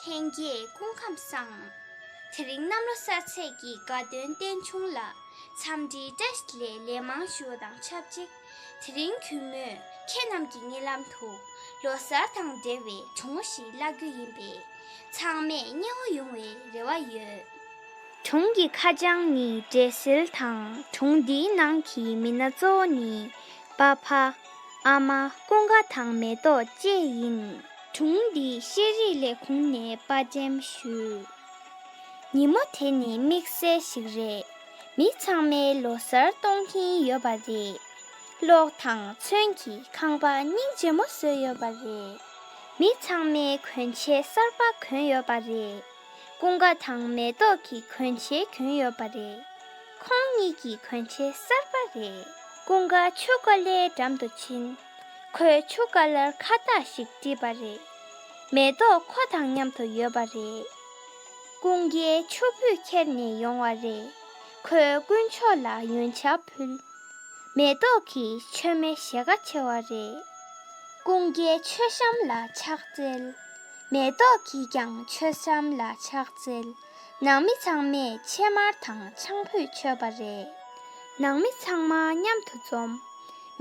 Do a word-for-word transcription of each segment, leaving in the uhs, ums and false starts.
ལྷན་རྒྱས་སྐུ་ཁམས་བཟང་། དེ་རིང་གནམ་ལོ་གསར་ཚེས་ཀྱི་དགའ་སྟོན་རྟེན་འབྱུང་ལ་འཚམས་འདྲིའི་བཀྲ་ཤིས་བདེ་ལེགས་མང་ཞུ་བ་དང་ཆབས་ཅིག་དེ་རིང་གུས་མོས་ཁྱེད་རྣམས་ཀྱི་སྙན་ལམ་དུ་ལོ་གསར་དང་འབྲེལ་བའི་སྒྲུང་ཞིག་བཀླག་རྒྱུ་ཡིན་པས། ཚང་མས་མཉེས་པོ་ཡོང་བའི་རེ་བ་ཡོད། སྒྲུང་གི་ཁ་བྱང་ནི་འགྲེལ་བཤད་དང་། སྒྲུང་འདིའི་ནང་གི་མི་སྣ་གཙོ་བོ་ནི་པ་ཕ། ཨ་མ། ཀུན་དགའ་དང་མེ་ཏོག་བཅས་ཡིན། སྒྲུང་འདི་ཤེས་རིག་ལས་ཁུངས་ནས་པར་འགྲེམས་ཞུས། ཉིན་མོ་དེ་ནི་དམིགས་བསལ་ཞིག་རེད། མི་ཚང་མས་ལོ་གསར་གཏོང་གིན་ཡོད་པ་རེད། གློག་དང་ཚོན་གྱིས་ཁང་པ་སྙིང་རྗེ་མོ་བཟོས་ཡོད་པ་རེད། མི་ཚང་མས་གོན་ཆས་གསར་པ་གོན་ཡོད་པ་རེད། ཀུན་དགའ་དང་མེ་ཏོག་གིས་གོན་ཆས་གྱོན་ཡོད་པ་རེད། ཁོང་གཉིས་ཀྱི་གོན་ཆས་གསར་པ་རེད། ཀུན་དགའ་ཆུ་ཀ་ལའི་འགྲམ་དུ་ཕྱིན། ཁོས་ཆུ་ཀ་ལར་ཁ་བཏགས་ཤིག་བྲིས་པ་རེད། མེ་ཏོག་ཁོ་དང་མཉམ་དུ་ཡོད་པ་རེད། ཀུན་དགའི་ཕྱུ་པོས་ཁྱེར་ནས་ཡོང་བ་རེད། ཁོས་དཀོན་མཆོག་ལ་ཡོན་ཆབ་ཕུལ། མེ་ཏོག་གིས་མཆོད་མེ་ཞེ་ག་ཕྱེ་བ་རེད། ཀུན་དགའི་མཆོད་བཤམས་ལ་ཕྱག་འཚལ། མེ་ཏོག་གིས་ཀྱང་མཆོད་བཤམས་ལ་ཕྱག་འཚལ། ནང་མི་ཚང་མས་ཕྱེ་མར་དང་ཆང་ཕུད་མཆོད་པ་རེད། ནང་མི་ཚང་མ་མཉམ་དུ་འཛོམས།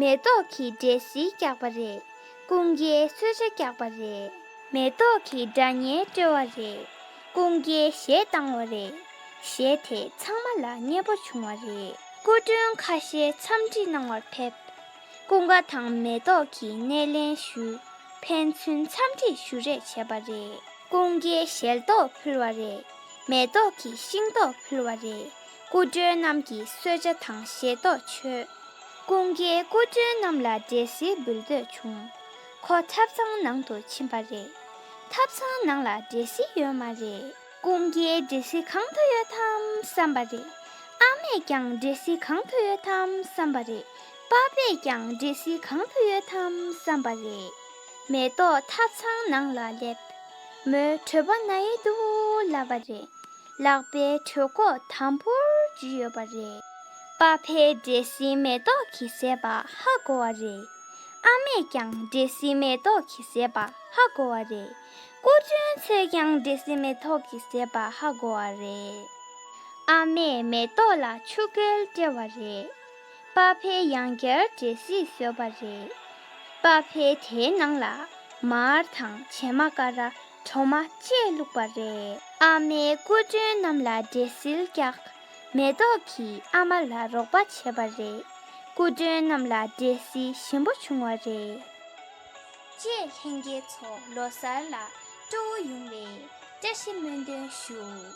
མེ་ཏོག་གིས་འབྲས་སིལ་བཀྱགས་པ་རེད། ཀུན་དགའི་གསོལ་ཇ་བཀྱགས་པ་རེད། མེ་ཏོག་གིས་སྒྲ་སྙན་དཀྲོལ་བ་རེད། ཀུན་དགའི་གཞས་བཏང་བ་རེད། གཞས་དེ་ཚང་མ་ལ་མཉེས་པོ་བྱུང་བ་རེད། སྐུ་མགྲོན་ཁ་ཤས་འཚམས་འདྲི་གནང་བར་ཕེབས། ཀུན་དགའ་དང་མེ་ཏོག་གིས་སྣེ་ལེན་ཞུས། ཕན་ཚུན་འཚམས་འདྲི་ཞུ་རེས་བྱས་པ་རེད། ཀུན་དགའི་ཞལ་ཏོག་ཕུལ་བ་རེད། མེ་ཏོག་གིས་ཤིང་ཏོག་ཕུལ་བ་རེད། སྐུ་མགྲོན་རྣམས་ཀྱིས་གསོལ་ཇ་དང་ཞལ་ཏོག་མཆོད། ཀུན་དགའི་སྐུ་མགྲོན་རྣམས་ལ་འབྲས་སིལ་འབུལ་འདོད་བྱུང་། ཁོ་ཐབ་ཚང་ནང་དུ་ཕྱིན་པ་རེད། ཐབ་ཚང་ནང་ལ་འབྲས་སིལ་ཡོད་མ་རེད། ཀུན་དགའི་འབྲས་སིལ་གང་དུ་ཡོད་དམ་བསམ་པ་རེད། ཨ་མས་ཀྱང་འབྲས་སིལ་གང་དུ་ཡོད་དམ་བསམ་པ་རེད། པ་ཕས་ཀྱང་འབྲས་སིལ་གང་དུ་ཡོད་དམ་བསམ་པ་རེད། མེ་ཏོག་ཐབ་ཚང་ནང་ལ་སླེབས། མོས་གྲོད་པ་ན་ཡི་འདུག་ལབ་པ་རེད། ལག་པའི་གྲོད་ཁོག་དམ་པོར་འཇུས་ཡོད་པ་རེད། པ་ཕས་འབྲས་སིལ་མེ་ཏོག་གིས་བཟས་པ་ཧ་གོ་བ་རེད། ཨ་མས་ཀྱང་འབྲས་སིལ་མེ་ཏོག་གིས་བཟས་པ་ཧ་གོ་བ་རེད། སྐུ་མགྲོན་ཚོས་ཀྱང་འབྲས་སིལ་མེ་ཏོག་གིས་བཟས་པ་ཧ་གོ་བ་རེད། ཨ་མས་མེ་ཏོག་ལ་ཆུ་རྐྱལ་སྤྲད་པ་རེད། པ་ཕས་ཡང་བསྐྱར་འབྲས་སིལ་བཟོས་པ་རེད། པ་ཕས་དེའི་ནང་ལ་མར་དང་བྱེ་མ་ཀ་ར། གྲོ་མ་བཅས་བླུགས་པ་རེད། ཨ་མས་སྐུ་མགྲོན་རྣམས་ལ་འབྲས་སིལ་བཀྱགས། མེ་ཏོག་གིས་ཨ་མ་ལ་རོགས་པ་བྱས་པ་རེད། སྐུ་མགྲོན་རྣམས་ལ་འབྲས་སིལ་ཞིམ་པོ་བྱུང་བ་རེད། བཅས་ལྷན་རྒྱས་ཚོ་ལོ་གསར་ལ་སྤྲོ་བོ་ཡོང་བའི་བཀྲ་ཤིས་སྨོན་འདུན་ཞུ།